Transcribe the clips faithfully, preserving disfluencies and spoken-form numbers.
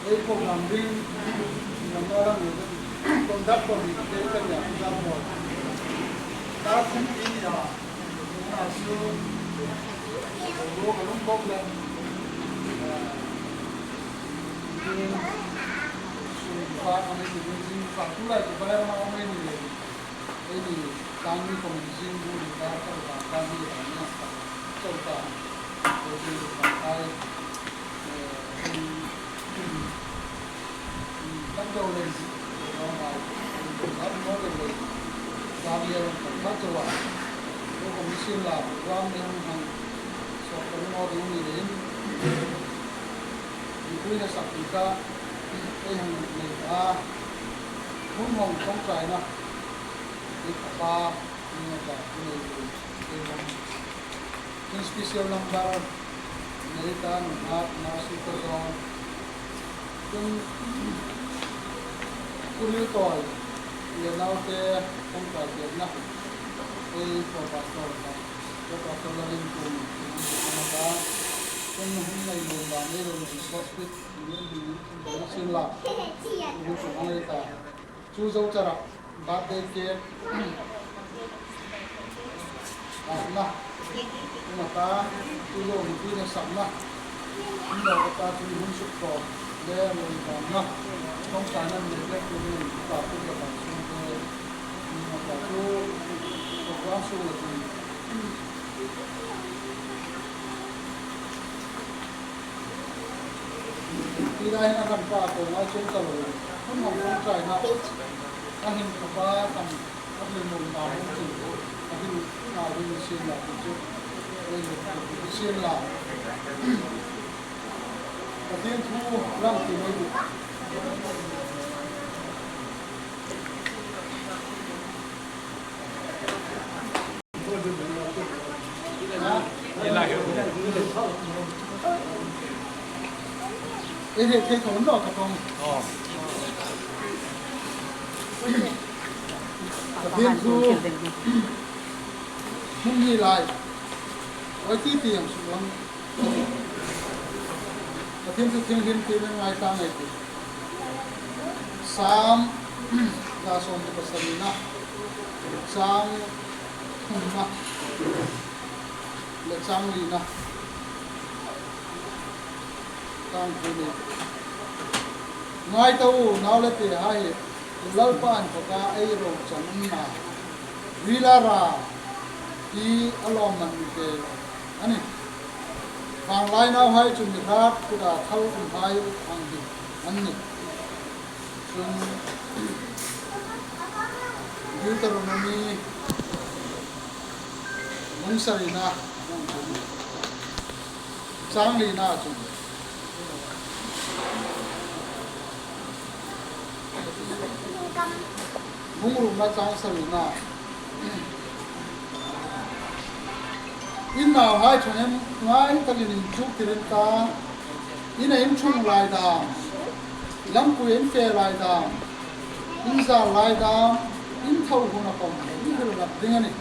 Ei program ding, program ding, conductor ni te kan ya program mo. Ta kum ti ni a, a su, lo ka lum bok le. Ding, su pa ka ni ding, su pa tu lai tu pa ya ma ka ni le. Ei ni, tang ni kong zing bu ni ta, ta ta ta ni ta ni ta, ta ta, ko zing bu ta ta, eh, ei, ei, kan do le, ko ma, ko ma mo le le, ta ni ko ta ta wa, ko kong zing la, ko ma mo hang, so ko mo ni ni le, ni ko ya sa pi ta, ei hang ni ta, ko mo kong trai na. Ei papa, ni ta, ni ta, ei papa. Special number nei ta nunghak Mercy Tazon. Chun Pu Riltawi le naute kawngka pekna ei Pro Pastor ta, Pro Pastor Lalin Kum ta. Chun hun nei lo ba nei lo nei sawt pit ni ni ni sin la. Hun chu hang ei ta. Chu zo chara birthday cake. Ana, na ta, chu zo mi pi na sakna. Ni lo ta chu hun suk ko. Le lo ta na. Kawngka nan le le tu ni ta tu ka ta sun ko. Ni ta chu ko ka su la tu. Ti lai hin a kan pa ko ngai chung ta lo. Hun hmang kawng chai na. A hin ka pa kan a hin mun na hun chu. A hin na hun sin la chu. Ei lo ko sin la. Ka tin thu ram ti mai. Ei hriet thei tho naw ka tawng. Ka tin thu hmun hi lai. Oi ti ti ang suk lang. Ka tin thu thienghlim ti ngai ta ngai ti. Sam za sawm le pasarina. Sam thumna. Le chang lina. Chang thumna. Ngai ta u, nau le tehai. Lalpa inthawka ei rochanna. Rila ra. Hi a lawmman mi te. A nih. Vanglai nauhai chu mi hrat kuta thal umhai ang hi an nih. Chun Deuteronomy bung sarina, chang lina chun. Bung rukna chang sarina. In nauhai ṭhahnem ngai takin inchuktir in ta, in a inchung lai dam, lampui in fe lai dam, in zal lai dam, in tho hun a khom, in hil rak ding a nih.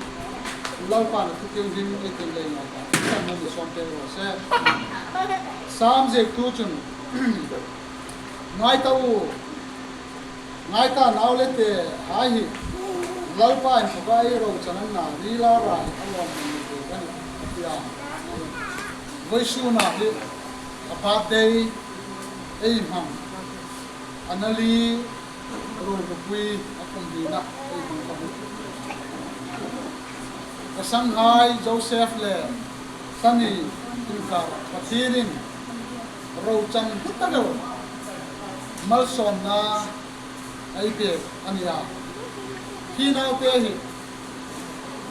Lalpan a thu thienghlim ei ti lei ngai ta. Kan hmu mi sawm pe ro se. Sam ziektu chun, ngai ta u, ngai ta nau le tehai hi, Lalpa inthawka ei rochanna, rila ra hi a lawmman mi te kan a ti a. Vawisuna hi a birthday ei hmang. Ana li, Ro ka pui a kum dina ei hmang ka hmu. Ka sanghai Joseph le Sani inkar Pathienin rochan hlu tak el malsawmna ei pek a nih a. Hi naute hi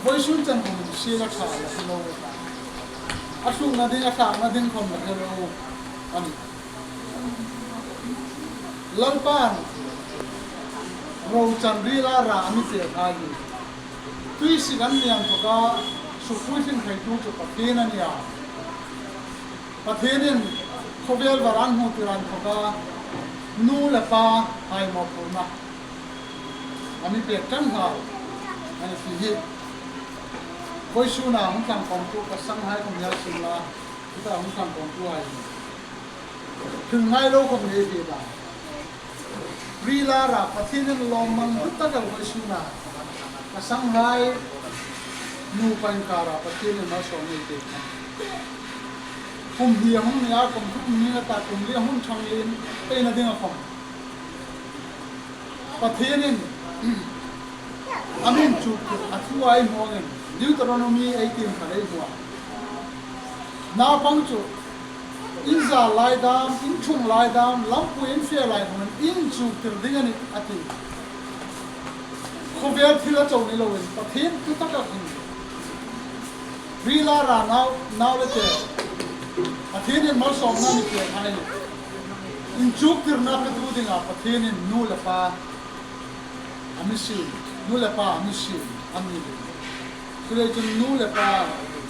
vawisun chen khom sienla ṭha la hi lo. A tlukna ding, a tlakna ding khom la hi lo a nih. Lalpan rochan rila ra a mi pek hai hi. Tuisik an ni inthawka sukpuitling theitu chu Pathien a nih a. Pathienin khawvel var an hmutir inthawka nu le pahai mawphurna a mi pek ṭan nghal a nih ti hi. Vawisuna hung tlang khomtu ka sanghai khom ni a sin la, tuta hung tlang khomtuhai hi. Thil ngai lo khom ni ti ta. Rila ra Pathienin lawmman hlu tak el vawisuna ka sanghai nupa inkara Pathienin malsawmna ei pek. Kum hni a hung ni a, kum thum ni a ta, kum li a hung ṭhang lien peina dinga khom Pathienin a mi inchuktir a thu ei hmu angin Deuteronomy eighteen kha ei hmu a. Naupang chu in zal lai dam, in ṭhung lai dam, lampui in fe lai dam, in inchuktir ding a nih a ti. Khawvel thil a chau ni loin Pathien thu taka hin rila ra nau, nau le te Pathienin malsawmna mi pek hai. Inchuktirna petu dinga Pathienin nu le pa a mi siem, nu le pa a mi siem a ni. Chuleiin chun nu le pa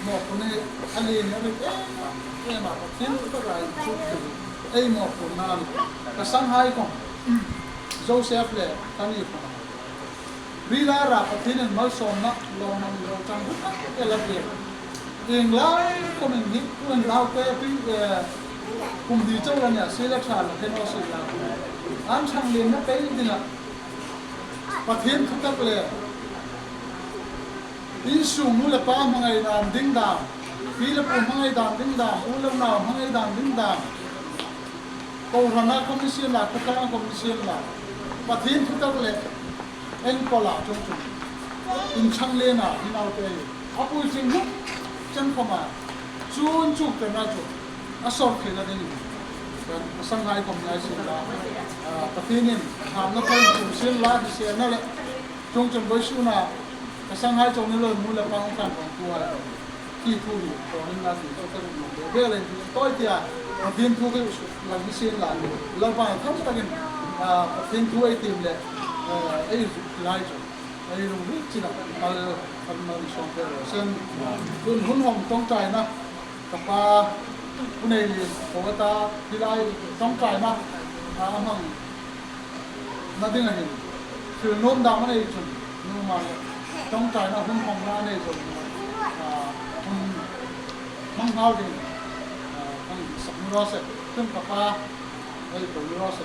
mawphurna hi a lien a rik em em a, Pathien thutak lai chu ei mawphurna a nih. Ka sanghai khom Joseph le Tani khom Rila ra Pathienin malsawmna lawmman lo chang huk a el a ti. Ieng lai khomin hi tuin naute pi, eh, kum hni chau la nia, sila ṭha la khen aw sila. An chang lien na pei ding a. Pathien thutak le insung nu le pa hmangai dan ding dam, pi le pu hmangai dan ding dam, u le nau hmangai dan ding dam. Kohrana khom ni sien la, khawtlanga khom ni sien la, Pathien thutak le enkawl a chung chung in chang lien a, hi naute hi a pui ching huk chen khom a, chun chuk te na chu a sawr thei na ding. Kan a sanghai khom ni sien la, a, Pathienin hamna khom tum sien la, hi sien na le. Chuongchun vawisuna ka sanghai chau ni lo nu le pa hung tlan vong tu a. Hi thu hi, ko hin na ti, ko ka rung ve ve le, tawi tia, Pathien thu ka lang hi sien la. Lo pa tham takin, a, Pathien thu ei tiem le, a, ei lai chu. Ei lung ri china, mal, mal, mal sawm ve lo. Sen, hun, hun hawng ṭawngṭaina. Ka pa, Pu Neilien, ko ta, hi lai ṭawngṭaina, a, a hmang na ding a hin, thil nuom dam a nei chun, nuom a le, ṭawngṭaina hun hmangna a nei chun, a, hun hmang nghal ding, a, kan sak ni raw se, chun ka pa, ei ko ni raw se.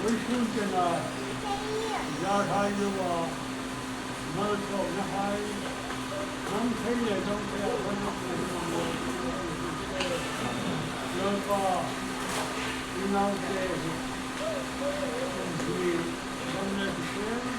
Vawisun chena, zahai lo a, malsawmnahai, hmang thei le dawng thei a, kan hmang thei lo. Lalpa, i naute hi, kum hni, dawng le hni,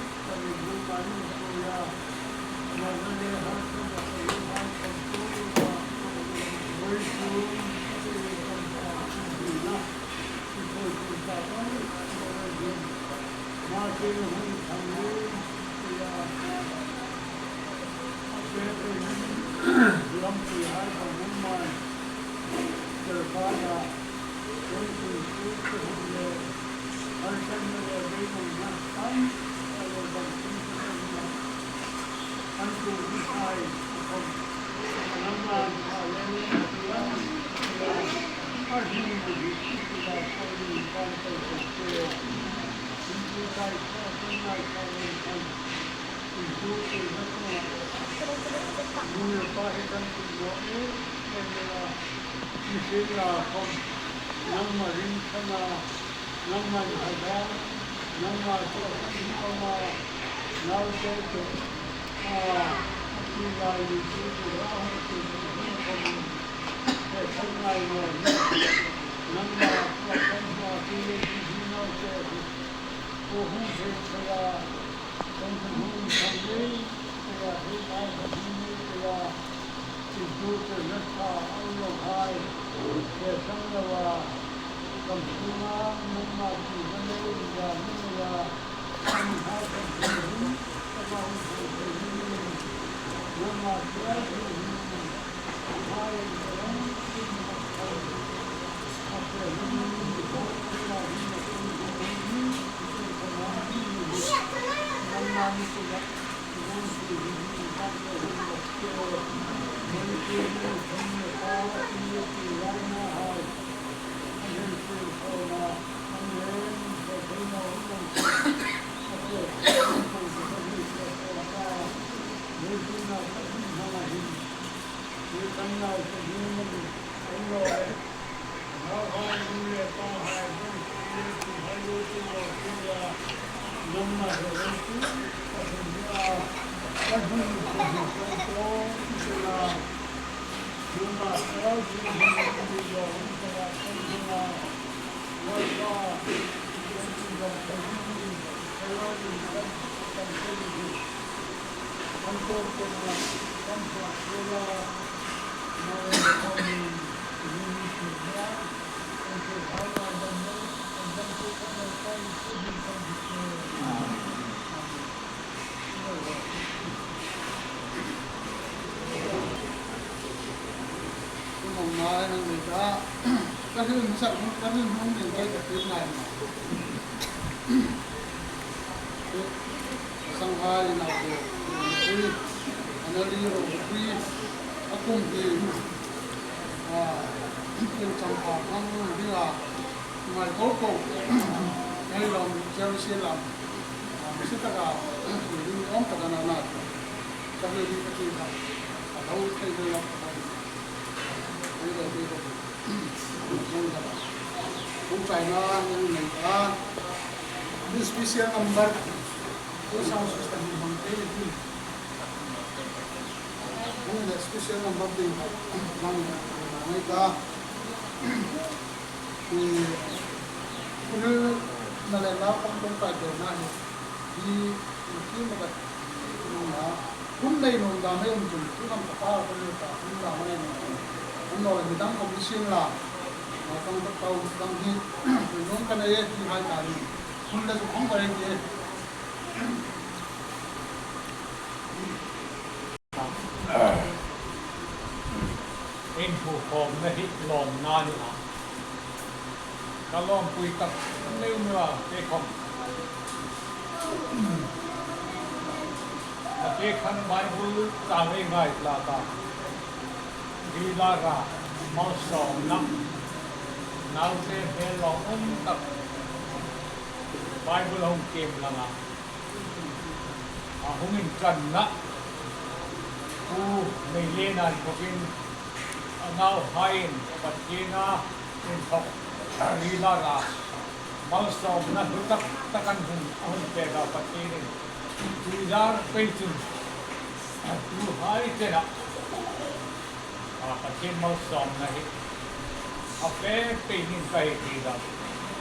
Nangma ring sana, nangma inhriet a, nangma chu a kan hmu a, naute chu, a, a ti lai ni chu chu a hung ti chu hung khom, he kan ngai naw ni. Nangma chu a kan hmu a, ti le ti hi naute chu, ko hung thei thei a, kan hung thang ni, te a, he lai kan hung ni te a. Intu te na tha an lo hai, te sang lo a, kan sunga nangma ti na le in ya ni ya, an ha kan ti ni, ka ba un ti ni, nangma ti a ti ni, hai ka lam ti na ka, a te ni ni ni ko ti a Ka hril hmasa, ka hril hmasa ding ka ti ngai. Shanghai naute, a nali ropui, a kum hi, a, in chang kha hmang ding a, ngai ko ko, hei lam, Jerusalem, a, si taka, ding om taka na na, ka hril ka ti kha, a lo thei hril lam, hei lo ti ko. Hung chaina nang nei ta. This special number, two sound system hmang te ni. Hung the special number te nang nei ta. Hi, hung na le la pang pang ta de na hi. Hi, hi ma ka na. Hun nei nuom dam ei um chun, tu kan ka pa kan nei ta, hun dam ei um chun. Hun lo ni dang ko mi sin la. Lo tang ta tau dang hi, nuom kan ei ti hai ta ni. Hun le chu khong ka ei ti. Inphukhawmna hi lawmna ni a. Ka lawmpui tak meu meu a, kei khawm. Nakie khan Bible chang ei ngaithlak a. Rila ra, malsawmna. Naute hmel lawmum tak. Bible hung tiem lang a. A hung inṭanna. Pu Meilena inthawkin a nauhaiin Pathiena inthawk rila ra. Malsawmna hlu tak tak an hung, a hung pek a Pathienin. Tuizar pei chun. Tuhai tena. A, Pathien malsawmna hi a fe pei ning ka hei ti dam,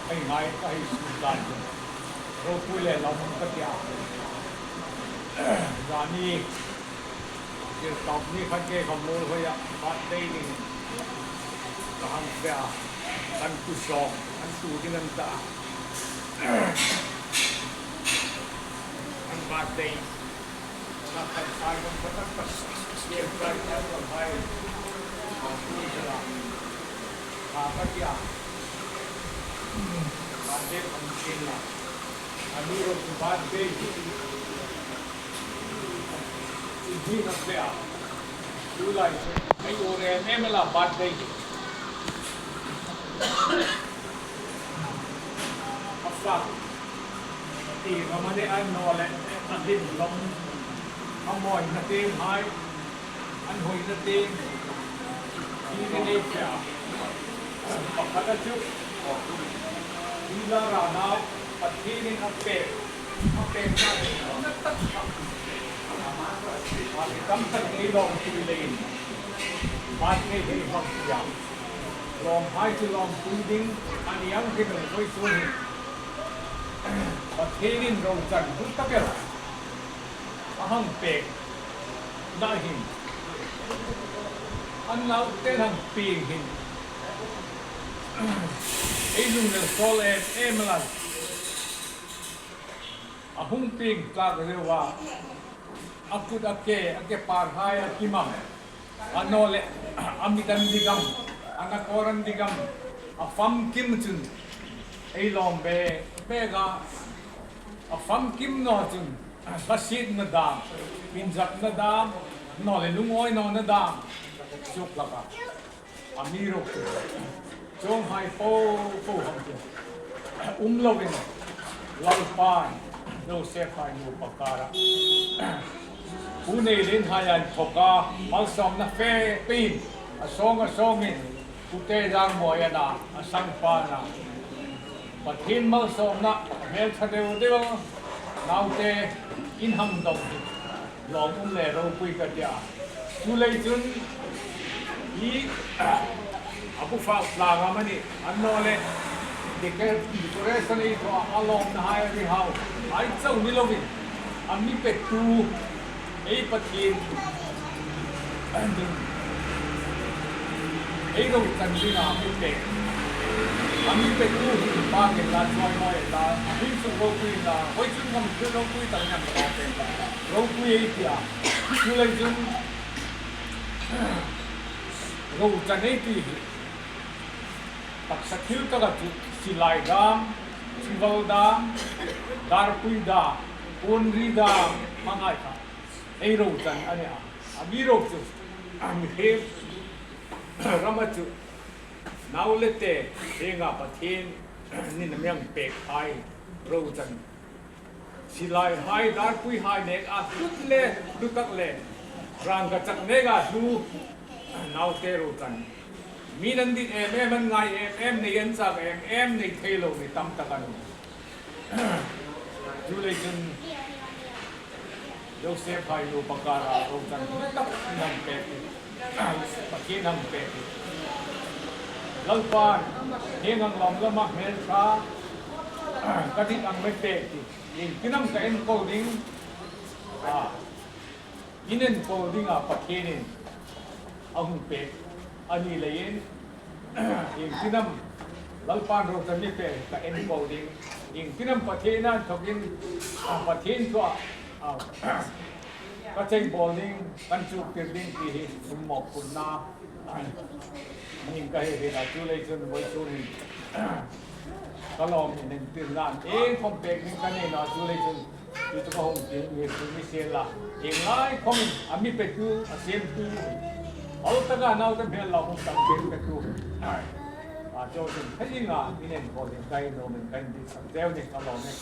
ka hei ngai, ka hei suk dan chu. Ropui le lawmum ka ti a. Zani, Tirtawp ni khan kei ka muolhoia birthday dingin ka hang fe a. Kan pu sawm, kan tu ding an ta. Kan birthday. A fak. Ti ngam a ni a, naw le, a dim hlawm. A mawina te hai, an hoina te, ti ni nei fe a. Pakhat a chu, Rila ra nau, Pathienin a pek, a pek na, na tak tak. A mi tam tak ei lawm ti leiin. Birthday hi hmang tia. Lawmhai chu lawmpui ding a ni ang hi, vawisun hin Pathienin rochan hlu tak el a hang pek na hin, a naute'n hang pieng hin ei lungril sawl em em a. A hung pieng tlak reuva, a kut a ke, a ke parhai a kim am, a naw le, a mit an dik am, a nakawr an dik am, a famkim chun, Ei lawm bek bek a, a famkim naw chun, hla sietna dam, inzatna dam, naw le lungawi nawna dam, suk hlak a. Amiruokchu chuonghai po po hang chu um loin, Lalpan Joseph-hai nupa kara Pu Neilien-hai an thawka malsawmna fe pein, a sawng a sawngin, Pu Tezangmawi a na, a sangpa a na, Pathien malsawmna hmel ṭha deu deu, naute in hang dawng hi lawmum le ropui ka ti a. Chuleiin chun hi a bu fak tlang amanih, annawleh decor-, decoration ei thaw a lawmnahai a ri hau, hai chau ni loin, a mi petu ei Pathien, ei rochan dinga mi pek, a mi petu hi pa ke la, chawimawi la, a hming suk ropui la, voi chun ngam chu ropui tak ni am la te, ropui ei ti a. Chuleiin chun rochan ei ti hi taksa thil taka chu silai dam, chival dam, darpui dam, puonri dam hmangai kha ei rochan a ni a. Amiruokchu, a mi hre rama chu nau le te hienga Pathienin a mi hang pekhai rochan, silaihai, darpuihai neka hlut le, hlu tak le, rangkachak neka hlu naute rochan. Mi'n an dit em em, an ngai em em, nei an chak em em, nei thei lo ni tam tak a nih. Chuleiin chun Joseph-hai nupa kara rochan hlu tak hang pek hi, Pathien hang pek hi, Lalpan hieng ang lawm lama hmel ṭha, ka dit ang mi pek hi, iengtin am ka enkawl ding, a, in enkawl dinga Pathienin a hung pek a ni leiin, iengtin am Lalpan rochan mi pek ka enkawl ding, iengtin am Pathien inthawkin, a, Pathien thua, a, ka cheng bawl ding, kan chuktir ding ti hi sum mawphurna ning ka hei hriet a. Chuleiin chun vawisun hin ka lawm inentirna iengkhawm pek ding ka nei naw a, chuleiin chun chu chu ka hung ti ngir tu ni sien la, ieng lai khawmin a mi petu, a siemtu, hol taka naute hmel lo hung tam pek petu, a, chu chu thei dinga inenkawl ding ka nuom in ka inditsak deu ni, ka lawm e.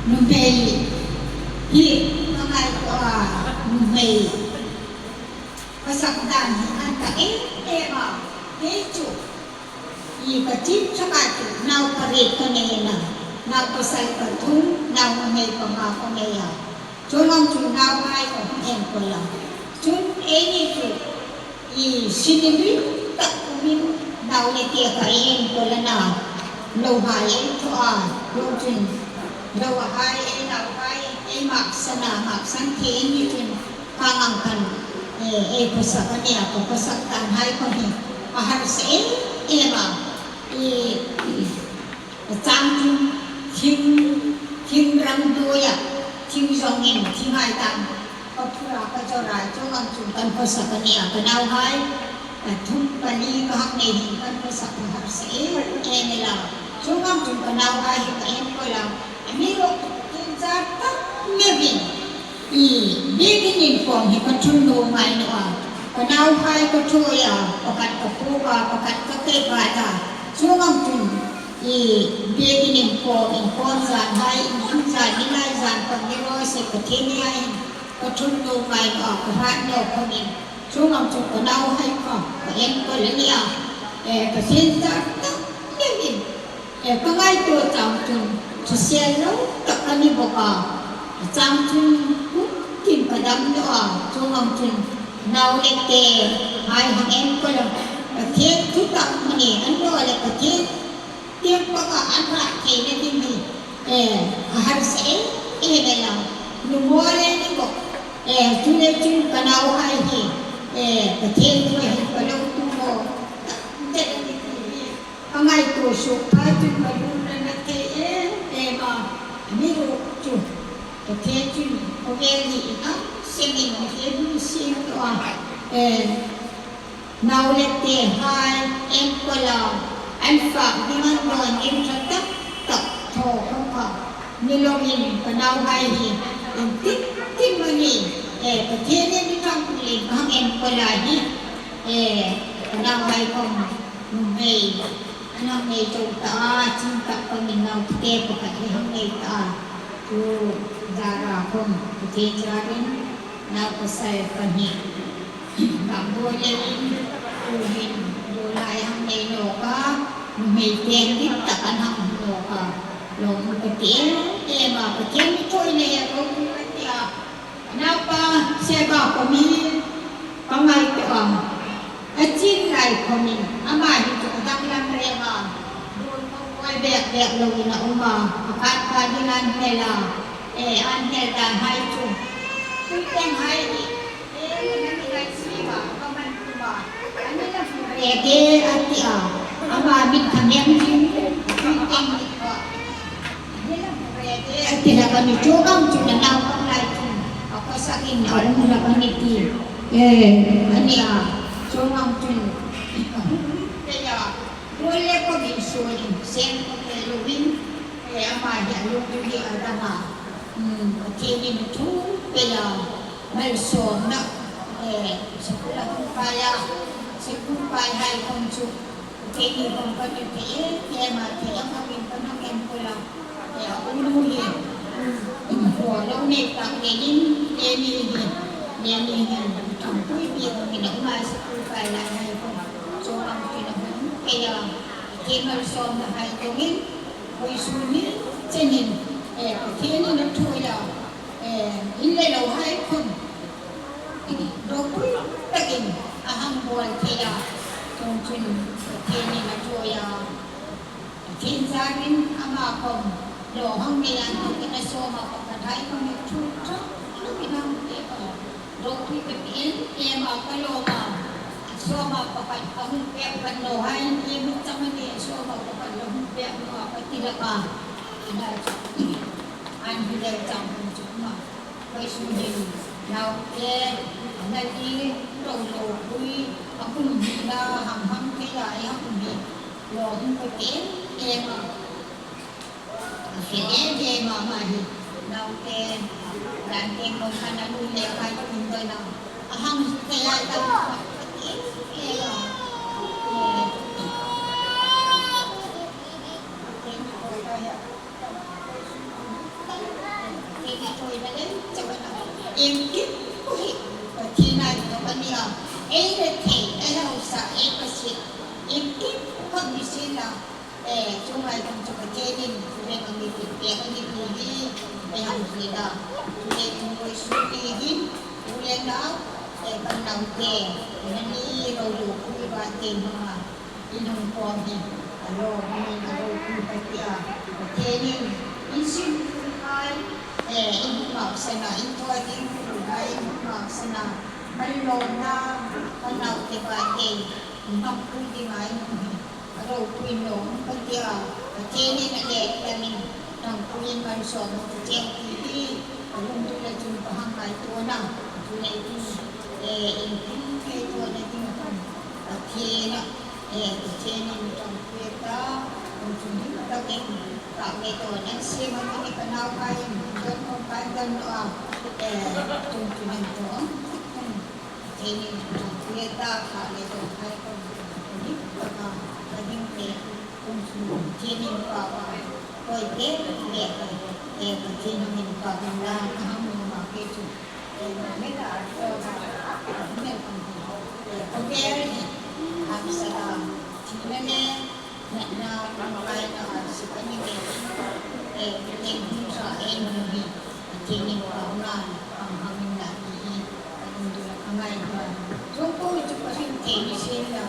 Nuhmei hi ka ngaituo a, nuhmei ka sak dan hi an tak em em a, kei chu i ka ṭin ṭhak a chu nau pariet ka nei a, nau pasal pathum, nau nuhmei panga ka nei a. Chuong ang chun nauhai ka hung enkawl a. Chun eini chu i sini lui tak kumin nau le te ka enkawl a na. Lohai ei thaw a, lo chun lohai ei nauhai ei maksan a, maksan thei eini chun ka ngang khan, eh, ei khawsak a nia, ka khawsak dan hai kha hi a harsa em em a. I, i, Ka chang chun thing, thing ram duoia, thing zawngin, thing hai dan ka phur a, ka zawr a, chuong ang chun kan khawsak a nia, ka nauhai, ka thum pali ka hang nei hin kan khawsak ka harsa em em el a. Chuong ang chun ka nauhai hi ka enkawl a, amiruokchu ka thiem zar tak meuin. I, biekina inkhawm hi ka ṭhung nuom ngai naw a. Ka nauhai ka ṭhuoi a, pakhat ka phuok a, pakhat ka kei bat a. Chuong ang chun, i, biekina inkhawm, inkhawm zan hai, inhlim zan, ni lai zan, pang ni raw se, Pathien ni hai, ka ṭhung nuom ngai naw a, ka hrat naw khawmin. Chuong ang chun ka nauhai kha ka enkawl a nia. E, ka thiem zar tak meuin. E, ka ngaituo chang chun, thusel lo tak ka ni bawk a. Chang chun, kum tin ka dam naw a, chuong ang chun, nau le te hai hang enkawl a. Pathien thu tak a ni, annawleh Pathien tieng panga an hrat theina ding hi, e, a harsa em em el a. Nuom le ni bawk, e, chu le chun ka nauhai hi, e, Pathien thu hi ka lo tu maw. Ka ngaituo suok pha chun ka lungna a thei em em a, amiruokchu Pathien chun khawvel hi i am sengin Pathien hung siem naw a, eh, nau le te hai enkawl a, an fak ding an dawn ding ṭha tak tak thaw khawm kha ni loin ka nauhai hi intim tim a ni, eh, Pathienin mi ṭhangpui leiin ka hang enkawl a hi, eh, ka nauhai khawm nuhmei an hang nei chau ta a, ching tak khawmin nauthu pakhat hi hang nei ta a. Chu zara khawm Pathien charin nau pasal pahni. Bang bo le in, tu hin bo lai hang nei nawk a, nuhmei Ei ten dit tak an hang hmu nawk a. Lawmum ka ti em em a, Pathien mi ṭhuoi nei a, ropui ka ti a. Naupa Seba khom hi ka ngaituo a. A chin lai khomin ama hi chu a danglam reng a. Ruol khom buoi bek bek loin a um a. Pakhat khat ding an hmel a. E, an hmel dan hai chu. Tuiteng hai hi. E, na mi lai si ma, ka man tu ma. Ani la hmu reng e a ti a. Ama min ka hmel ding. Tuiteng ni ka. Ani la hmu reng e a ti la ka ni chu, bang chu na naupang lai chu. A khawsakin a um la ka ni ti. E, ani a. Chu bang chu. Ka hung te ya. Ruol le khom insuolin, seng khom hmel loin. E, ama hi a lungtu hi a dang a. Hmm, Pathienin a ṭhuoi pei a. Malsawmna, eh, sakul a hung kai a, sakul kai hai khom chu, Pathienin khom ka ni thei em em a, thei ang angin ka hang en pui a. Eh, a um nu hi, hmm, haw lo nei tak lein, Lenny hi, Lenny hi, ṭhangpui bik angin a um a, sakul kai lai hai khom, chu ang chu a hung kai a, Pathien malsawmna hai dongin, vawisun ni chenin, eh, Pathienin a ṭhuoi a, eh, in le lo hai khom ropui takin a hang bawl thei a, chuongchun Pathienin a ṭhuoi a, Pathien zarin ama khom lo hang nei an tukin a sawma pakhat hai khom hi ṭhu ṭha lo in hang pek a. Ropui ka ti em em a, ka lawm a. Sawma pakhat ka hung pek pan lo hai, i mi chang a ni, sawma pakhat lo hung pek naw a ka ti lak a. Ina chu. An hi le chang hun chu ma. Vawisun hin naute, a na li, lo lo pui, a kum hi la, ham ham thei a, i ham hi. Lawm ka ti em em a. A fe em em a, ama hi. Naute, dan te khom khan a nu le a kai khom in doi na. A hang thei a ta. Em em a. Em em a. Iengkim khom hi. Pathien a ni khom a ni a. Ei le thei, ei hausa, ei pasit. Iengkim khom ni sien la. Eh, chuong ang khom chu Pathienin, chu le ka mi ti pek a ni ti hi, eh, hang hriet a. Chu le chu vawisun ni hin, u le nau, eh, kan naute, kan ni ro lo pui ba te hmang a. In hung kuom hi, a lo hmangin a ropui ka ti a. Pathienin, in sin hai, eh, in hung maksan a, in thaw ding hai, in hung maksan a. Malsawmna, kan naute ba te, in hang pui ding a, in hung hi. A ropui naw ka ti a, Pathienin a let lamin, ṭhangpuiin malsawmna chu cheu ti hi, ka lungtu le chun ka hang ngaituo a, chu le chun, eh, iengkim ngaituona ding khom, Pathien a, eh, Pathienin ṭhangpui ta, chun ding takin, ka ngaituo nan siem a ni ka nauhai, don khom ka don naw a, eh, chun chun an thaw. Pathienin ṭhangpui ta kha le dawng hai khom ni taka ka ding le kum sung Pathienin ka va koi te le ka e Pathien hmingin ka hming la ka hang nuom a ke chu. E ma me ta so ka me ka me ka ke ni hamsa ta thina le Natna, ṭawngṭaina, arsi ka ni ve. E, eng hmun sa, eng hmun hi, Pathienin ka hung a, ang hang in la ti hi, ka hung dula ka ngai ta. Chuong po chu ka hring thei ni sien la.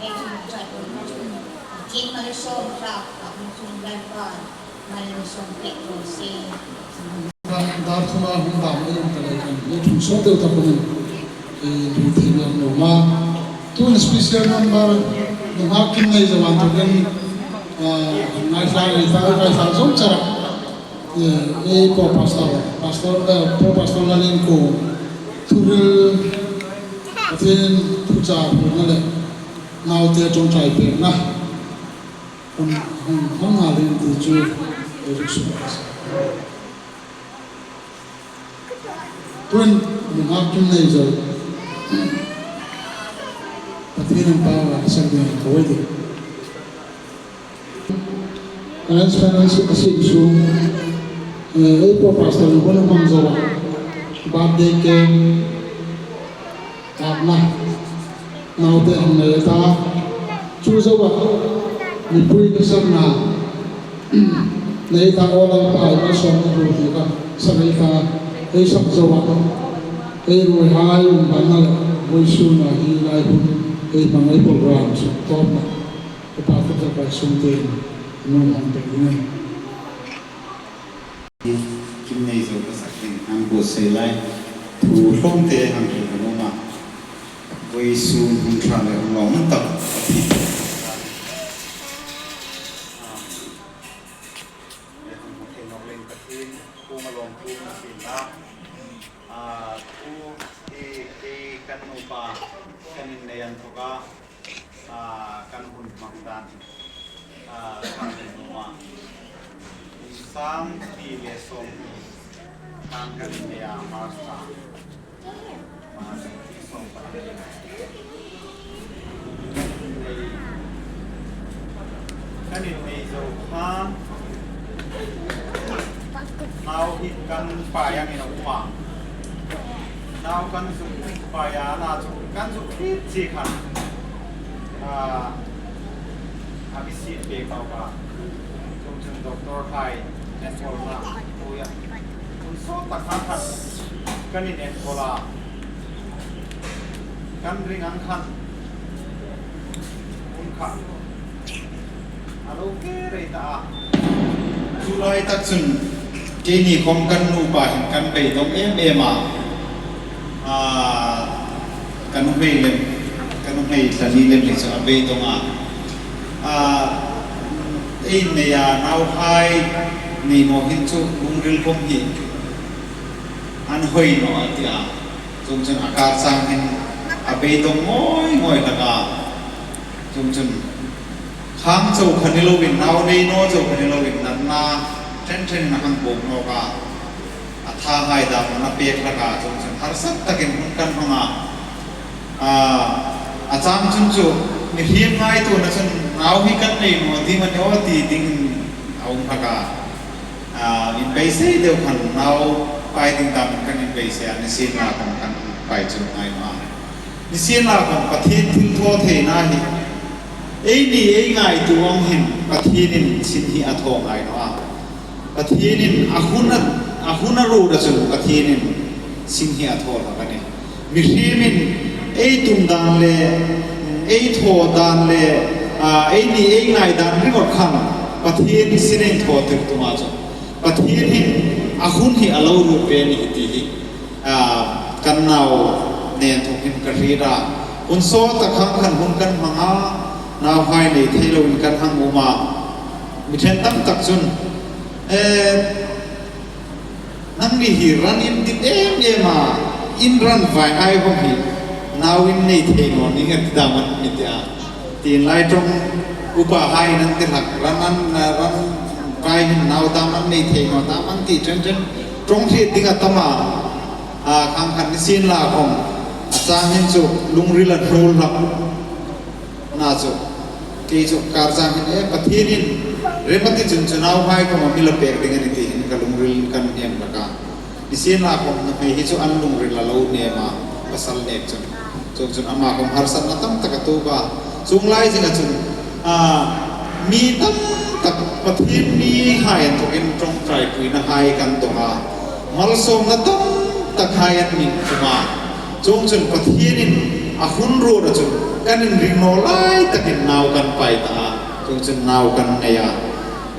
E, chu chat lo ni chun, Pathien malsawm hlak, ka hung chun Lalpa. Dar thuma hung dam ei um ta lei khan, ei thung sawt deu tak um in, ei hung thei nuom nuom a. Tuhin special number, nunghak kim nei zo an tukin, ah, ngaithla, ngaithla, ngaithla zawng chara. Eh, ei po pastor, pastor, eh, po pastor Lalin ko, thuhril, Pathien thuchah hrilna le, naute ṭawngṭai pekna. Hung, hung, hung nghal ding ti chu, ei rik suk a. Tuhin, nunghak kim nei zo. Pathienin pau a sak ding ka voi ding. Arrangement a siem sung, eh, ei po pastor-in hun a hmang zo a. Birthday cake, lakna, naute hang nei ta. Chu zoa, mipui ka sarna, nei ta aw Lalpa, ei malsawmna hmu ti ka sarai ka, ei sak zoa, ei ruoihai um banna le, vawisuna hi lai hun, ei hmang ei program suk tawpna, Upa Khup Zalkai Sungte, nun hmang pek ding. Kim nei zo ka sak ding, an bu sei lai, thu hlawm te hang hril ka nuom a. Vawisun hun ṭha le hun lawm tak. Amen. Ei hang hmu thei nawk leiin Pathien kuoma lawmthu ka hril a. A, thu hi, hi kan nupa kan innei a inthawka, a, kan hun hmang dan, a, kan nuom a. Kum sang hni le sawmhni kan innei a, March thla. March thla sawm pahni. Kan innei zo khan nau hi kan pai angin a um a. Nau kan zuk pai a, nau chu kan zuk hriet chie khan, a, a mi siem pek tah a. Chuongchun doctor hai enkawl na, ui a, hun sawt tak khan kan inenkawl a. Kan ring ang khan hun kha a lo ve rei ta a. Chu lai tak chun keini khom kan nupa hin kan beidong em em a. A, kan nuhmei lem, kan nuhmei tla ni lem ni chu a beidong a. A, ei nei a, nauhai nei naw hin chu lungril khom hi an hoi naw a ti a. Chuongchun a kar chang hin a beidong ngawi ngawi hlak a. Chuongchun khang chau kha ni loin, nau nei naw chau kha ni loin, natna ṭhen ṭhenin a hang bawk nawk a. A thahai dam a pek hlak a, chuongchun harsat takin hun kan hmang a. A, a chang chun chu mihriem ngaituona chun nau hi kan nei naw ding a ni aw ti dingin a um hlak a. A, inbeisei deu khan nau pai ding dam kan inbeisei a, nisienlakhom kan pai chu ngai naw a. Nisienlakhom Pathien thilthawtheina hi eini ei ngaituo ang hin Pathienin sin hi a thaw ngai naw a. Pathienin a hun a, a hun a ruot a chun Pathienin sin hi a thaw hlak a nih. Mihriemin ei tum dan le, ei thaw dan le, a, eini ei ngai dan ringawt khan Pathien sin ei thaw tir tum a chun Pathien hin a hun hi a lo ruot ve a nih ti hi, a, kan nau nei inthawk hin ka hriet a. Hun sawt tak hang khan hun kan hmang a, nauhai nei thei loin kan hang um a. Mi ṭhen tam tak chun, eh, nangni hi ran in dit em em a, in ran vaihai khom hi nau in nei thei naw ning a ti dam a ni ti a. Tienlai ṭawng upahai'n an ti hlak, ran an, ran vai hin nau dam an nei thei naw dam an ti ṭhen ṭhen. Ṭawng hriet ding a tam a, a, khang khan nisienlakhom a chang hin chu lungril a hnuol hlak. Na chu, kei chu kar chang hin, e, Pathienin rem a ti chun chu nauhai khom a mi la pek ding a nih ti hin ka lungril kan nem hlak a. Nisienlakhom nuhmei hi chu an lungril a lo nem a, pasal nek chun. Chuongchun ama khom harsatna tam tak a tuok a. Chuong lai zinga chun, a, mi tam tak Pathien mihai inthawkin ṭawngṭaipuinahai kan dong a. Malsawmna tam takhai an mi tum a. Chuongchun Pathienin a hun ruot a chun kan inring naw lai takin nau kan pai ta a. Chuongchun nau kan nei a.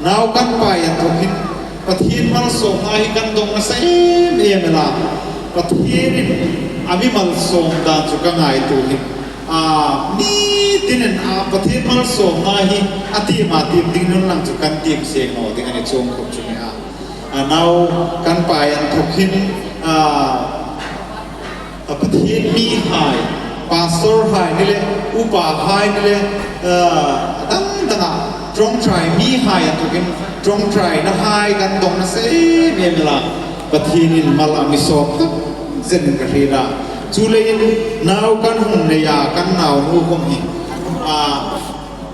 Nau kan pai inthawk hin Pathien malsawmna hi kan dong nasa em em el a. Pathienin a mi malsawm dan chu ka ngaituo hin, a, mi tinin, a, Pathien malsawmna hi a tiem a, tiem ding nun lang chu kan tiem seng naw ding a nih, chuong khop chu ni a. A, nau kan pai inthawk hin, a, a, Pathien mihai, pastorhai ni le, upahai ni le, a, a dang danga ṭawngṭai mihai inthawkin ṭawngṭainahai kan dong nasa em em el a, Pathienin mal a mi sawp tak zenin ka hriet a. Chuleiin nau kan hung nei a, kan naunu khom hi, a,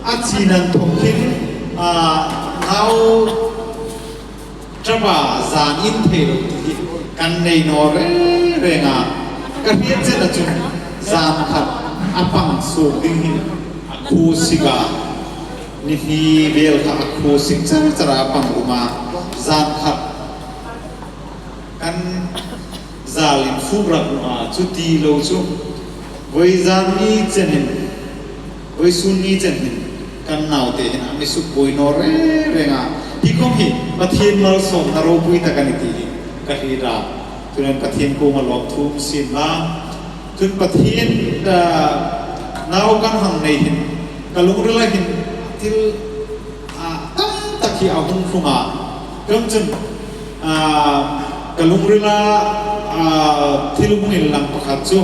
a chin inthawk hin, a, nau ṭapa zan in thei lo ti hi kan nei naw reng reng a. Ka hriet chena chun zan khat a pang suok ding hin a Khuo sik a, ni hni vel kha a khuo sik char char a pang um a, zan khat kan zal infuok rak naw a, chuti lo chu. Vawizan ni chen hin, vawisun ni chen hin kan naute hin a mi suk buoi naw reng reng a. Hi khom hi Pathien malsawmna ropui tak a nih ti hi ka hriet a. Chuleiin Pathien kuoma lawmthu um sien la. Chun Pathien, ah, nau kan hang nei hin, ka lungrila hin thil, ah, tam tak hi a hung tlung a. Chuongchun, ah, ka lungrila, ah, thil hung inlang pakhat chu,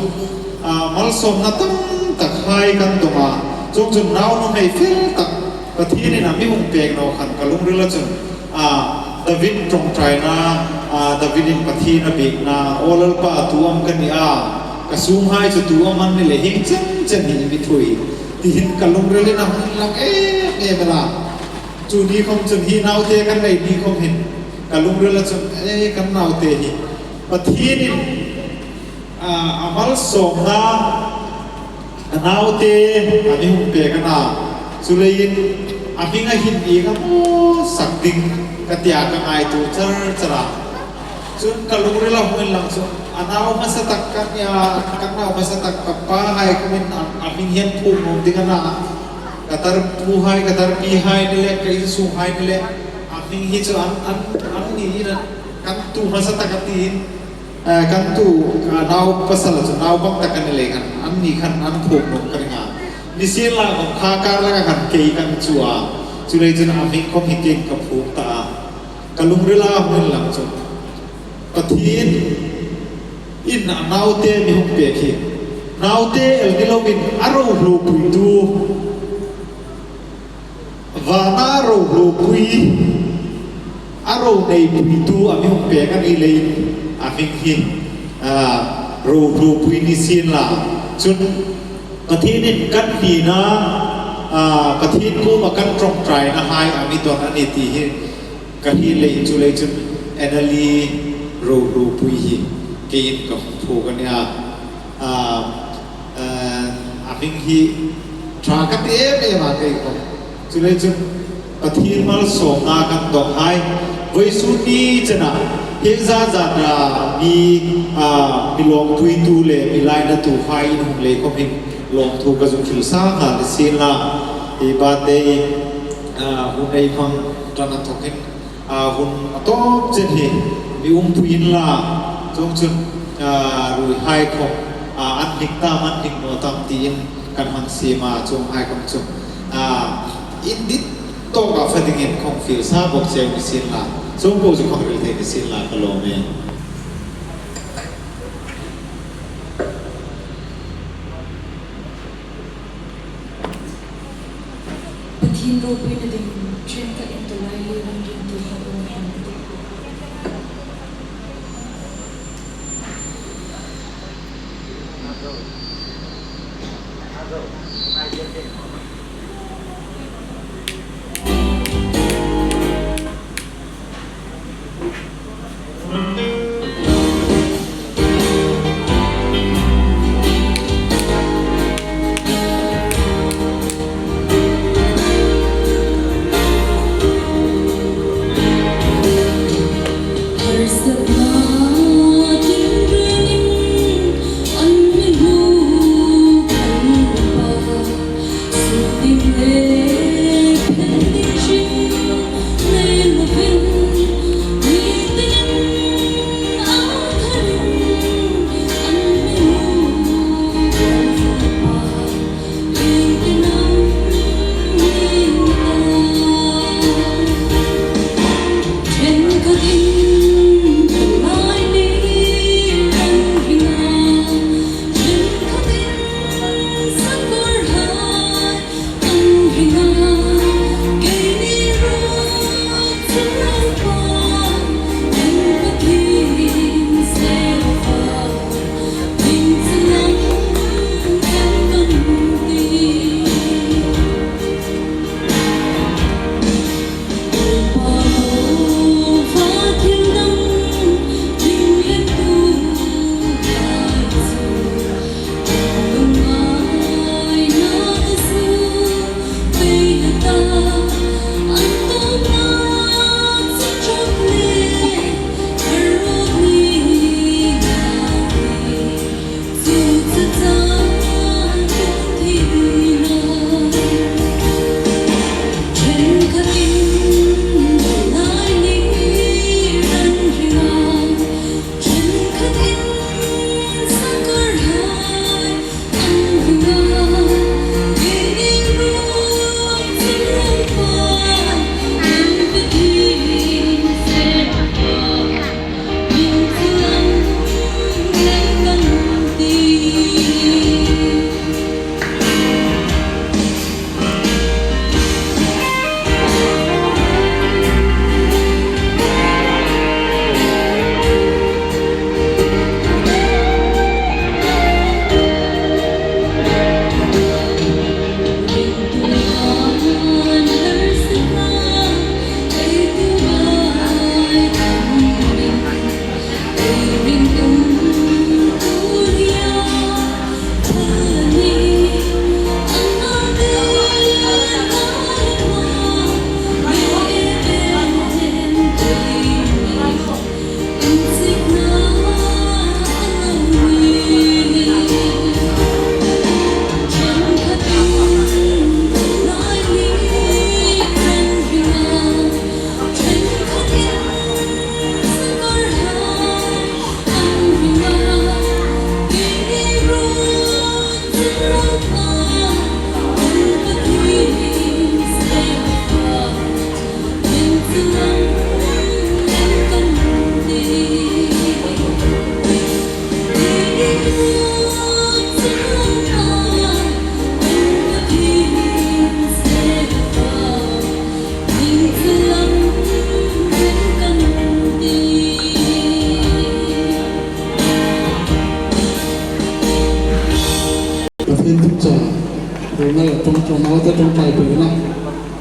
ah, malsawmna tam tak hai kan dawng a. Chuongchun nau nuhmei fel tak Pathienin a mi hung pek naw khan ka lungrila chun, ah, David ṭawngṭaina, ah, Davidin Pathien a biekna, "Aw Lalpa, tu am ka nih a, ka sunghai chu tu am an ni le, hieng chen chen hi i mi thuoi," ti hin ka lungrilin a hung inlang em em el a. Chu ni khom chun hi naute kan nei ni khom hin ka lungrila chun, eh, kan naute hi Pathienin a, a malsawmna a naute a mi hung pek a na. Chuleiin a hming a hin ieng am a sak ding ka tia ka ngaituo char char a. Chun ka lungrila hung inlang chu a nau hmasa tak ka nia, ka nau hmasa tak ka pahai khomin a, a hming hi an phuok nuom ding a na. Ka tarpuhai, ka tarpihai ni le, ka insunghai ni le, a hming hi chu an, an, an ni in a, kan tu hmasa tak a tiin. Eh, kan tu, ah, nau pasal chu naupang tak a ni lei khan, anni khan an phuok nuom ka ring a. Nisienla khom kha kar laka khan kei kan chu a. Chuleiin chun a hming khom hi keiin ka phuok ta a. Ka lungrila hung inlang chu Pathienin a naute mi hung pek hi, naute el ni loin a rohluopuitu, vana rohluopui, a ro neipuitu a mi hung pek a ni leiin a hming hi, ah, rohluopui ni sien la. Chun Pathienin kan hnina, ah, Pathien kuoma kan ṭawngṭainahai a mi dawn a nih ti hi ka hriet leiin, chuleiin chun Anna Lee rohluopui hi keiin ka phuok a nih a. Ah, ah, a hming hi ṭha ka ti em em a kei khom. Chuleiin chun Pathien malsawmna kan dawnghai, vawisun ni chena hi zat zat a mi, ah, mi lawmpuitu le mi lainatuhai in hung lei khom hin lawmthu ka zuk hril sa nghal ni sien la. Hi birthday, ah, hun ei hmang ṭan a thawkin a hun a tawp chen hi mi umpui inla, chuongchun, ah, ruihai khom, ah, an hnik tam, an hnik naw tam tiin kan hang siem a, chuonghai khom chu, ah, indit tawka fa dingin khom fiel sa bawk cheu ni sien la, chuong po chu khom hril thei ni sien la ka lawm e. Pathien ropuina ding ṭhenkhat in tulai le hung ring tu hang hang.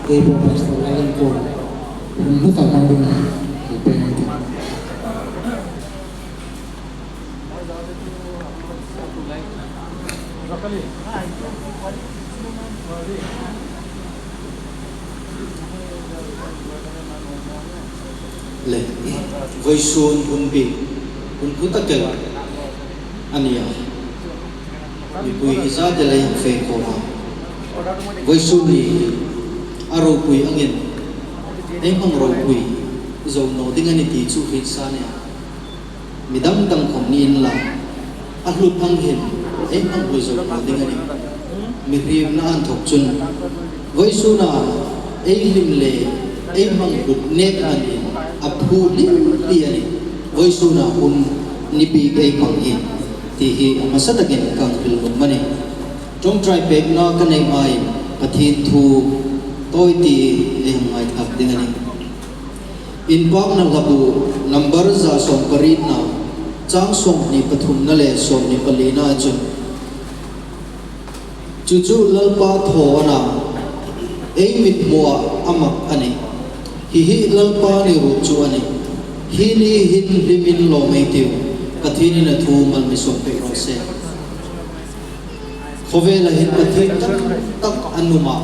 Kei po pastor Lalin ko. Hmun hmu tak hmang ding. Kei pe ngai ti. Le, vawisun hun bik, hun hmu tak el a nih a. Mipui hi zat el ei hang fe khawm a. Vawisun ni a ropui angin, ei hmang ropui zo naw ding a nih ti chu hriet sa a nih a. Mi dang dang khawm ni inla, a hlut ang hin ei hmang hlut zo naw ding a nih. Mihriemna a inthawk chun, vawisuna ei hlim le ei hmang hlut nek hmanin a phu hlim hlim a nih. Vawisuna hun ni bik ei hmang hi, ti hi a hmasa takin ka hang hril nuom a nih. Ṭawngṭai pekna ka nei hmain Pathien thu tawi ti ei hang ngaithlak ding a nih. Inpakna hlabu number za sawm parietna, chang sawmhni pathumna le sawmhni palina chun, chu chu Lalpa thaw a na, ei mithmuah a mak a nih. Hi hi Lalpa ni ruot chu a nih. Hi ni hin hlimin lawm ei tiu, Pathienin a thu mal mi sawm pek raw se. Khawvela hin Pathien tam tak an um a.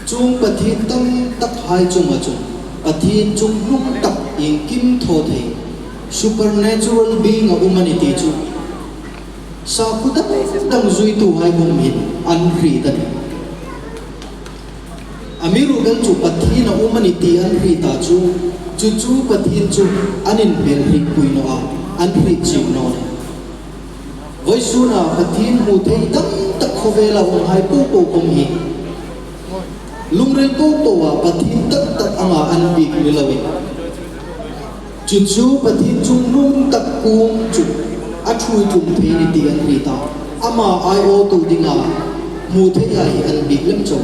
Chuong Pathien tam tak hai chunga chun Pathien chungnung tak, iengkim thaw thei, supernatural being a um a nih ti chu sakhuo dang dang zuitu hai khawm hin an hriet a nih. Amiruokchu Pathien a um a nih ti an hriet ta chu, chu chu Pathien chu an inhmelhrietpui naw a, an hriet chieng naw a nih. Vawisuna Pathien hmu thei tam tak khawvela hung hai po po khawm hi, lungril po po a Pathien tak tak anga an biek ni loin, chu chu Pathien chungnung tak kuom chu a ṭhuoi tlung thei a nih ti an hriet a. Ama aiawtu dinga hmu theia hi an biek lem chau.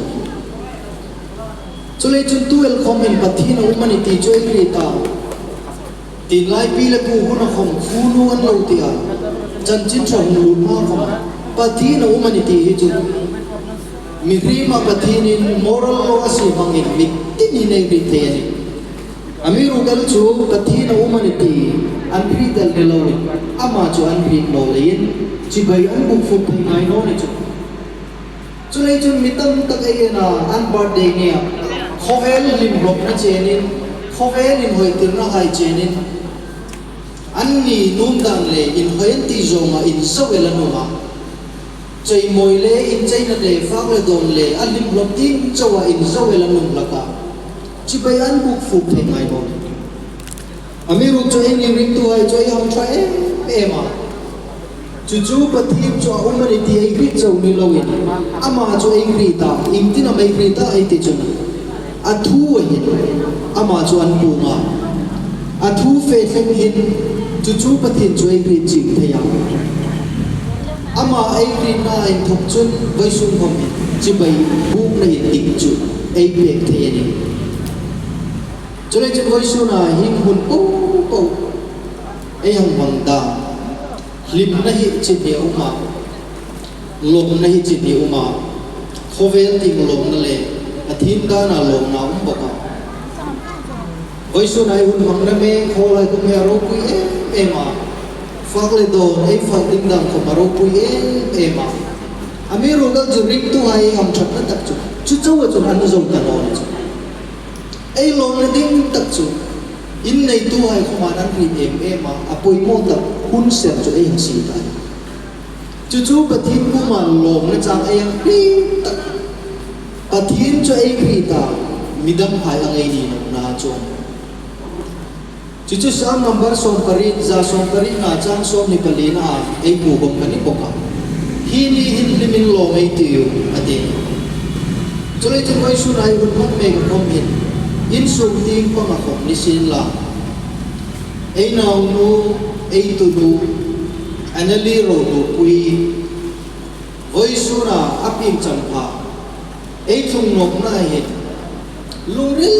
Chuleiin chun tu el khawmin Pathien a um a nih ti chu ei hriet a. Tin lai pi le pu huna khawm khunu an lo ti a. Chanchin ṭha hung lut hma khawm Pathien a um a nih ti hi chu, mihriema Pathienin moral law a siem angin mi tin hin ei hriet thei a nih. Amiruokchu Pathien a um a nih ti an hriet el ni loin, ama chu an hriet naw leiin chibai an buk fuk thei ngai naw ni chu. Chuleiin chun mi tam tak ei en a, an birthday nia khawvel hlim hlawpna chenin, khawvel inhawitirna hai chenin, anni nuom dan le inhawi an ti zawnga inzo el an um a. Chei mawi le incheina le fak le dawn le a hlim hlawp ding chaua inzo el an um hlak a. Chibai an buk fuk thei ngai naw. Amiruokchu eini ringtuhai chu ei hang ṭha em em a. Chu chu Pathien chu a um a nih ti ei hriet chau ni loin, ama chu ei hriet a, iengtin am ei hriet a ei ti chun, a thu a hin ama chu an puong a. A thu fe thleng hin chu chu Pathien chu ei hriet chieng thei a. Ama ei hrietna inthawk chun vawisun khawm hin chibai bukna indik chu ei pek thei a nih. Chuleiin chun vawisuna hieng hun po po ei hang hmang dam, hlimna hi chin hi a um a, lawmna hi chin hi a um a, khawvel tieng lawmna le Pathien dana lawmna a um bawk a. Vawisuna ei hun hmangna mei khawlai khawm hi a ropui em em a, fak le dawn ei fak ding dam khawm a ropui em em a. Amiruokchu ringtuhai ei hamṭhatna tak chu, chu chaua chun an zo ta naw ni chu. Ei lawmna ding tak chu inneituhai khawma an hriet em em a, a poimaw tak hun ser chu ei hang sie ta. Chu chu Pathien kuoma lawmna chang ei hang hriet tak, Pathien chu ei hriet a, mi damhai ang ei ni nawna chu. Chu chu Sam number sawm pariet, za sawm parietna chang sawmhni palina ei pu khawm ka ni bawk a. Hi ni hin hlimin lawm ei tiu, a ti. Chuleiin chun vawisuna ei hun hmang mek khawm hin, insung tieng panga khawm ni sienla, ei naunu, ei tunu, Anali Rohopui, vawisuna a pieng champha ei tlung nawkna hin, lungril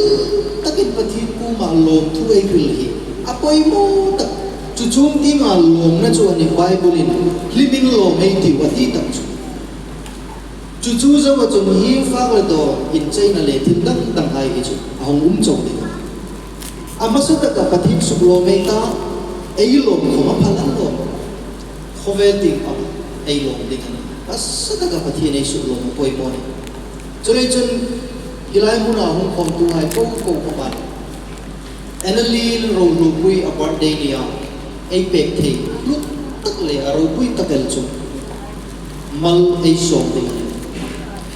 takin Pathien kuoma lawmthu ei hril hi a poimaw tak. Chu chuong tienga lawmna chu a nih, Bible-in hlimin lawm ei tiu a ti tak chu. Chu chu zoa chun hi fak le dawn, incheina le thil dang dang hai hi chu a hung um chau ding. A hmasa taka Pathien suklawm ei ta, ei lawm khawm a phal an lawm. Khawvel tieng pang ei lawm ding a nih. A hmasa taka Pathien ei suklawm a poimaw a nih. Chuleiin chun hi lai hmuna hung khawmtuhai po po khawma Anna Lee ro ropui a birthday nia ei pek thei hlut tak le a ropui tak el chu mal ei sawm ding.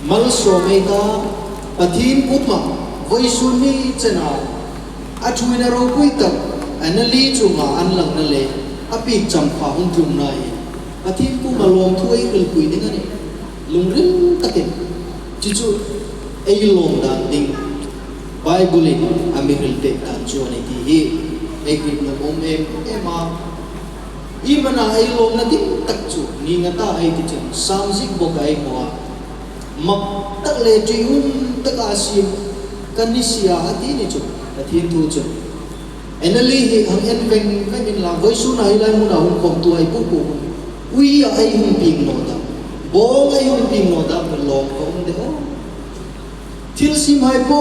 Mal sawm ei ta, Pathien kuoma vawisun ni chena a ṭhuoina ropui tak Anna Lee chunga an langna le a pieng champha hung tlungna hi Pathien kuoma lawmthu ei hrilpui ding a nih. Lungril takin. Chu chu ei lawm dan ding Bible-in a mi hril pek dan chu a nih ti hi ei hriet nuom um em em a. Iem a na ei lawmna ding tak chu ni nga ta ei ti chun Sam ziek bawka ei hmu a. Mak tak le ṭium taka siem kan ni si a, a ti ni chu Pathien thu chu. Anna Lee hi hang en veng veng inla, vawisuna hi lai hmuna hung khawmtuhai po po, uia ei hung pieng naw dam, bawnga ei hung pieng naw dam, lawm ka um de aw. Thil siemhai po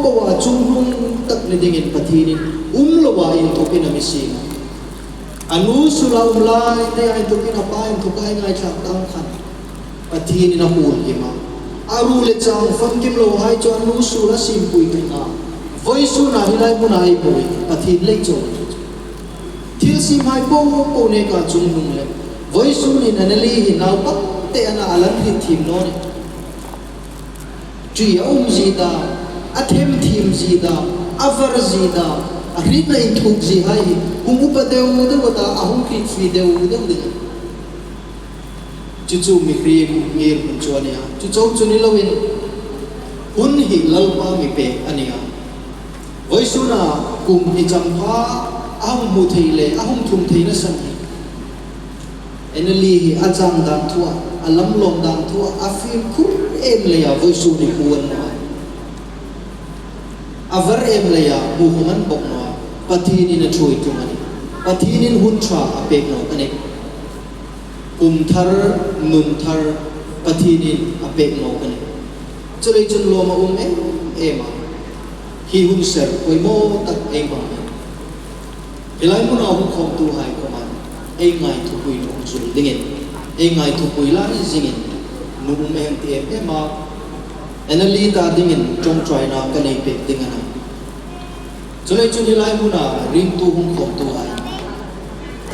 po a chungnung tak ni dingin Pathienin um loa inthawkin a mi siem a. A nu suola um lai, nei a inthawkin a pa inthawka ei ngaithlak dam khan Pathienin a hung him a. A ru le chang famkim lohai chu a nu suola siempui thei a. Vawisuna hi lai hmuna ei hmu hi Pathien lei chau. Thil siemhai po po neka chungnung le vawisunin Anna Lee hi naupang te a na a lan hriet thiem naw nih. Ṭi a um zie ta, a them thiem zie ta, a var zie ta, a hrietna inthuk ziehai hi hung upa deu deu ta, a hung hriet fie deu deu ding. Chu chu mihriem ngirhmun chu a nih a. Chu chau chu ni loin, hun hi Lalpa mi pek a nih a. Vawisuna kum hni champha a hung hmu thei le a hung tlung theina san hi Anna Lee hi a chang dan thua, a lam lawm dan thua, a fimkhur em leia vawisun hi hmu a ni naw a. A var em leia hmu khawm a ni bawk naw a. Pathienin a ṭhuoi tlung a nih. Pathienin hun ṭha a pek nawk a nih. Kum thar, nun thar, Pathienin a pek nawk a nih. Chuleiin chun lawm a um em em a. Hi hun ser poimaw tak ei hmang a. Hi lai hmuna hung khawmtuhai khawma ei ngaithlakpui nuom zuol dingin, ei ngaithlakpui lai zingin, nuom ei hang ti em em a. Anna Lee ta dingin ṭawngṭaina ka nei pek ding a na. Chuleiin chun hi lai hmuna ringtu hung khawmtuhai,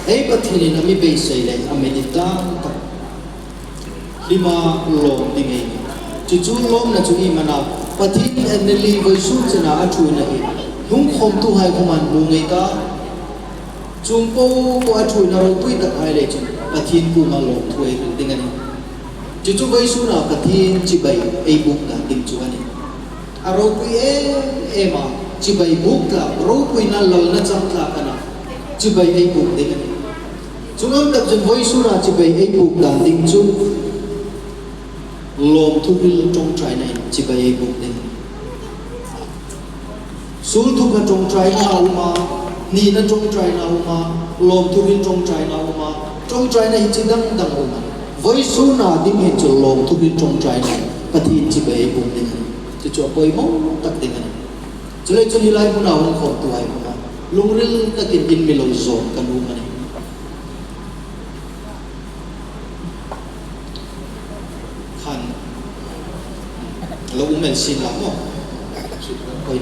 ei Pathienin a mi beisei le a mi dit dan tak hlima lawm ding ei nih. Chu chu lawmna chu iem a na, Pathienin Anna Lee vawisun chena a ṭhuoina hi hung khawmtuhai khawman hmu ngei ta. Chuong po po a ṭhuoina ropui takhai le chun Pathien kuoma lawmthu ei hril ding a nih. Chu chu vawisuna Pathien chibai ei buk dan ding chu a nih. A ropui em em a, chibai buk tlak, ropuina lalna chang tlak a na, chibai ei buk ding a nih. Chuong ang tak chun vawisuna chibai ei buk dan ding chu lawmthu hril ṭawngṭainain chibai ei buk ding. Sulthupha ṭawngṭaina a um a, hnina ṭawngṭaina a um a, lawmthu hril ṭawngṭaina a um a, ṭawngṭaina hi chi dang dang a um a. Vawisuna ding hin chu lawmthu hril ṭawngṭainain Pathien chibai ei buk ding a nih. Chu chu a poimaw tak ding a nih. Chuleiin chun hi lai hmuna hung khawmtuhai khawma lungril takin in mi lo zawm ka nuom a nih. Khan lo um el sien la maw. Koi, koi,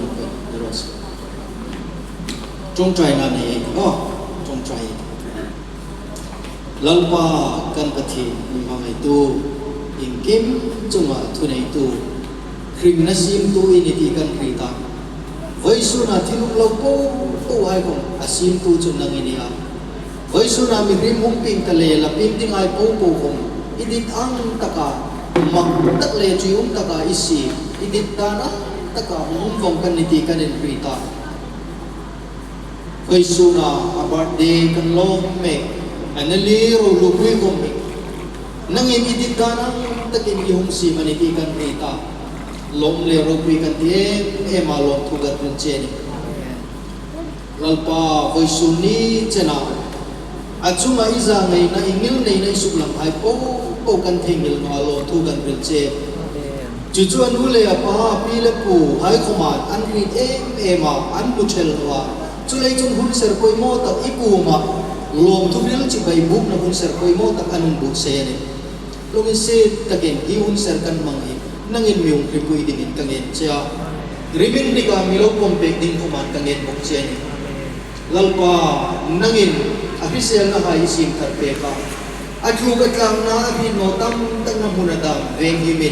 koi. Ṭawngṭaina nei ei tih. Aw, ṭawngṭai. Lalpa kan Pathien, mi hmangaitu, iengkim chunga thuneitu, hringna siemtu i nih ti kan hriet a. Vawisuna thil um lo po pohai khawm a siemtu chu nang i nih a. Vawisuna mihriem hung pieng ta le la pieng dinghai po po khawm i dit ang taka, mak tak le ṭium taka i siem, i dit dan ang taka hung um vong kan nih ti kan inhriet a. Vawisuna a birthday kan lawm mek, Anna Lee ro ropui khawm hi nangin i dit dan ang takin i hung siem a nih ti kan hriet a. Lawm le ropui kan ti em em a, lawmthu kan hril che a nih. Lalpa, vawisun ni chena a chunga i zangaina, i ngilneina, i suklanghai po kan theinghil naw a, lawmthu kan hril che. Chu chu a nu le a pa, pi le pu hai khawma an hriet em em a, an hmu thel naw a. Chuleiin chun hun ser poimaw tak i kuoma lawmthu hril chibai bukna hun ser poimaw tak an hung buk sei a nih. Lunginsiet takin hi hun ser kan hmang hi nangin mi hung hripui dingin ka ngen che a. Riminhnik a mi lo pawm pek ding khawma ka ngen bawk che a nih. Lalpa, nangin a hriselnahai i siem thar pek a, a tluk a tlakna a hriet naw tam takna hmuna dam veng hi mi.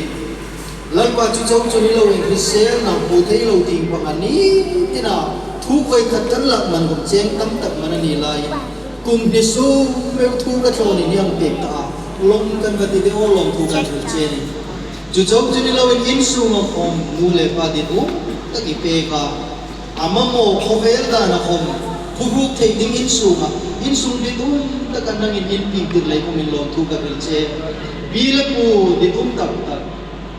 Lalpa, chu chau chu ni loin hriselna hmu thei lo tieng panga ni tina thuk voi khat kan lak man khom cheng tam tak man a ni lai. Kum hni sung meu thu ka thlawnin i hang pek ta a, lawm kan va ti de aw, lawmthu kan hril che a nih. Chu chau chu ni loin insunga khom nu le pa ditum tak i pek a, a mamaw khawvel dana khom phuhruk thei ding insunga, insung ditum taka nangin in piengtir lei kumin lawmthu ka hril che. Pi le pu ditum tak tak,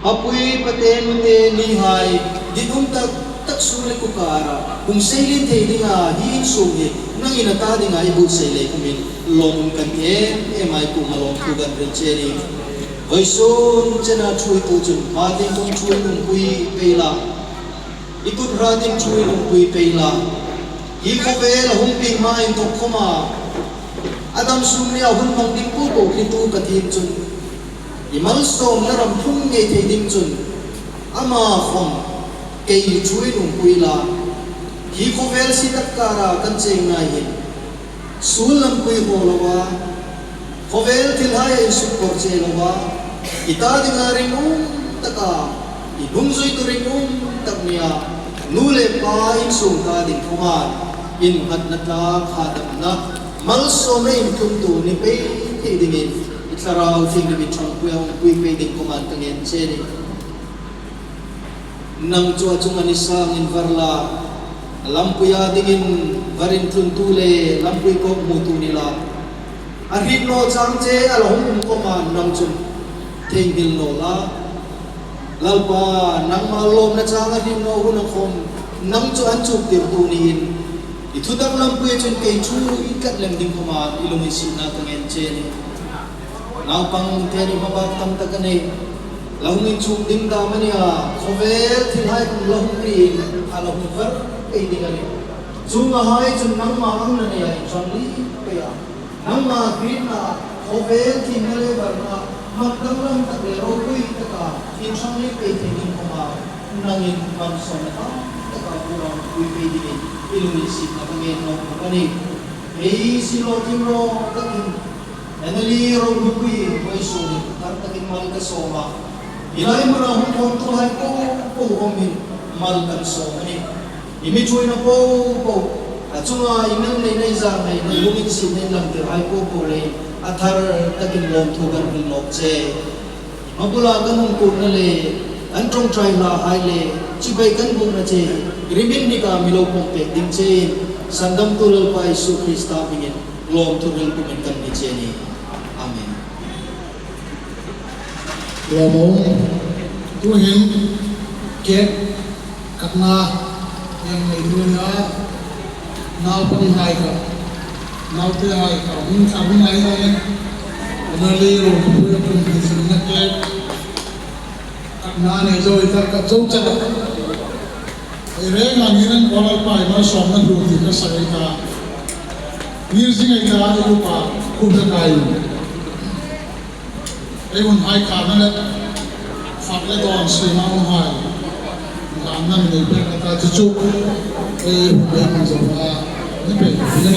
a pu pate nute nihai ditum tak tak sung le kuo kara hung seilien thei dinga hi insung hi nangin a ta dinga i buotsai lei kumin lawm kan ti em em a, i kuoma lawmthu kan hril che a nih. Vawisun chena ṭhuoitu chun hma tieng kawng ṭhuoi numpui pei la, i kut hratin ṭhuoi numpui pei la. Hi khawvel a hung pieng hma inthawk khoma a dam sung nia hun hmang ding popo hriettu Pathien chun i malsawmna ram thlung ngei thei ding chun ama khom kei ṭhuoi numpui la. Hi khawvel si tak kara kan cheng ngai hin, suol lampui haw loa, khawvel thilhai a insuk kawr che loa, i ta dinga ringum taka, i hnungzuitu ringum tak nia, nu le pa insung ta ding khoma innghatna tlak, hadamna, malsawmna intlungtu ni pei thei dingin i Thlarau Thienghlim in ṭhangpui a hung pui pei ding khoma ka ngen che a nih. Nang chu a chunga ni sangin var la, a lampuia dingin var intluntu le lampui kawkhmutu ni la. A hriet naw chang che a la hung um khoma nang chun theinghil naw la. Lalpa, nangma lawmna chang a hriet naw huna khom nang chu a inchuktirtu niin, i thutak lampui chun kei ṭhuoi tlat lem ding khoma i lunginsietna ka ngen che a nih. Naupang te ni hmabak tam tak a nei. La hung inchuk ding dam a nia, khawvel thilhai khom la hung ri, a la hung var pei ding a nih. Chuonghai chun nangma angna neia inṭhang liem pei a, nangma hrietna, khawvel thiemna le varna, mak danglam tak le ropui taka inṭhang liem pei thei ding khoma nangin malsawmna tam taka kuoma pui pei dingin i lunginsietna ka ngen nawk bawk a nih. Ei si lo tim ro takin Emily Ropuipuiin vawisun hin thar takin mal ka sawm a, hi lai hmuna hung khawmtuhai popo khom hin mal kan sawm a nih. I mi ṭhuoina popo, a chunga i nganneina, i zangaina, i lunginsietna, i langtirhai popo leiin a thar takin lawmthu kan hril nawk che. Hma bula kan hung kutna le kan ṭawngṭai hlahai le chibai kan bukna che riminhnik a mi lo pawm pek ding chein Sandamtu Lalpa Isu Krista hmingin lawmthu hril pumin kan ni che a nih. Amen. Lawmum, tuhin cake katna hang nei ding a nih. Naupanghai kha, nautehai kha, hung thla hung ai zongin, ana lei ro ka pui a pum hi sin na cake katna nei zo i ta ka zo cha. Ei reng ang hian Lalpa ei malsawmna hlu ti ka sak ei ta. Ngir zing ei ta, ei upa, khu na kai. Ei hun hai kha na le, fak le dawn sima hun hai. Lam nan nei pek a ta chu chu. Ei hun ei hun zo a, ni pek ni.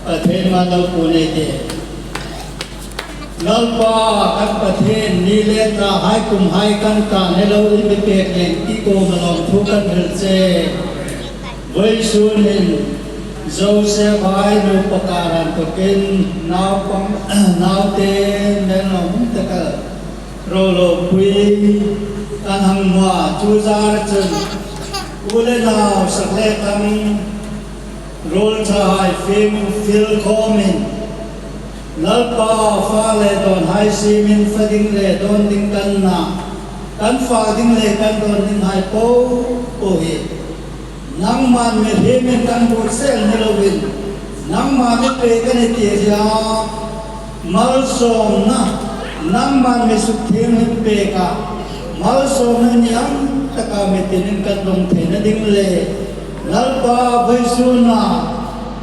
Pathien hmaa lo pui ei tih. Lalpa kan Pathien, ni le thlahai kumhai kan ta nei lo i mi pek leng i kuoma lawmthu kan hril che. Vawisun hin Joseph hai nupa kar a inthokin naupang, naute mel nuom taka ro ropui kan hang hmu a, chu zar chun u le nau sak le thang, ruolṭhahai fim fil khawmin, Lalpa, fak le dawnhai siemin fa ding le dawn ding kan na, kan fak ding le kan dawn dinghai po po hi nangman mihriemin kan buotsai ni loin, nangma mi pek a nih ti hi a, malsawmna nangman mi sukthiengin pek a, malsawmna ni ang taka mi tinin kan dawng theina ding le, Lalpa, vawisuna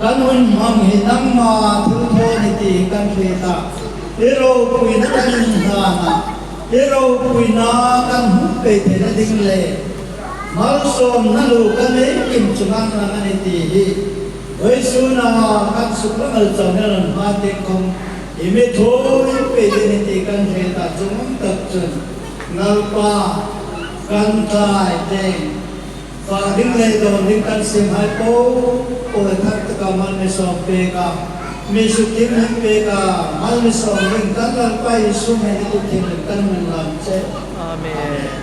kan hun hmang hi nangma thilthaw a nih ti kan hriet a, i ropuina kan inhlan a, i ropuina kan hmu pei theina ding le, malsawmna lu kan ei kim chunga nang a nih ti hi vawisuna kan suklang el chauh ni lo hma tieng khawm i mi thaw pei ding a nih ti kan hriet a, chuong tak chun Lalpa, kan tlai teng Fa ding le dawn ding kan siemhai po po le thak taka mal mi sawm pek a, mi suk thienghlim pek a, mal mi sawm ding kan Lalpa Isu hmingin tu thienghlim kan hung lam che. Amen.